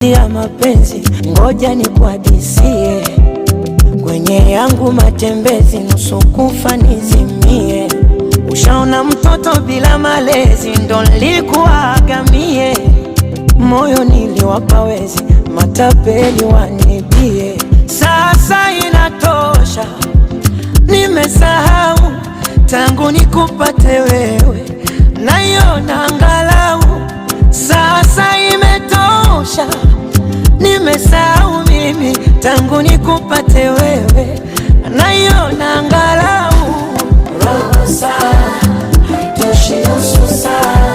Ya mapenzi, ngoja nikuhadisie. Kwenye yangu matembezi, nusu kufa nizimie. Ushaona mtoto bila malezi, ndo nilikuagamie. Moyo niliwapa wezi, matapeli wanibie. Sasa inatosha, nimesahau tangu nikupate wewe, naiona angalau. Sasa imetosha, nimesahau mimi tangu nikupate wewe, naiona angalau. Robo saa haitoshi, nusu saa,